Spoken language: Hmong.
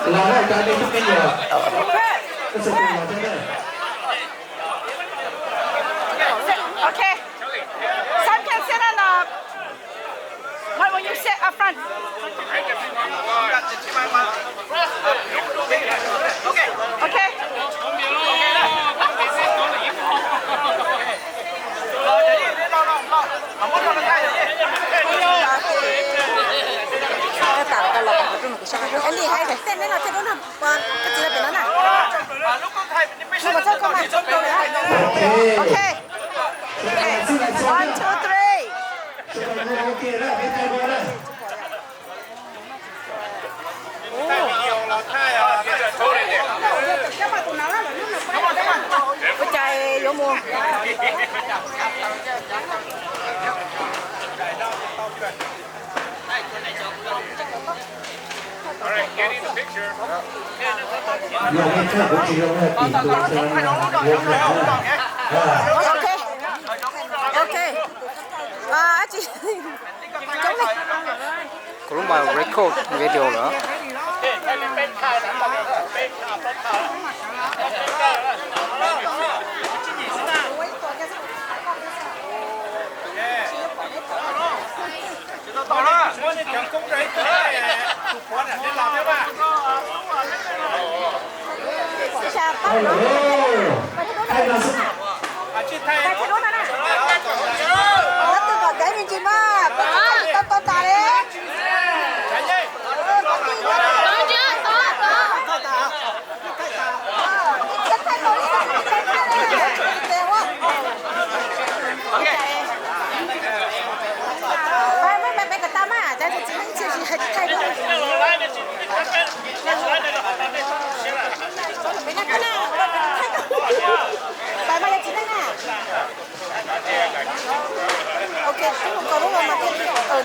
Los lawm, cov nej tub me nyuam, nej sawv daws los thiab na. Okay. Some can sit on the, why won't you sit up front? Okay. Okay. One, two, three. Ua cas yuav mus. Ok. Ok. Dab tsi? Coob li. Kuv lub mas record video lawm.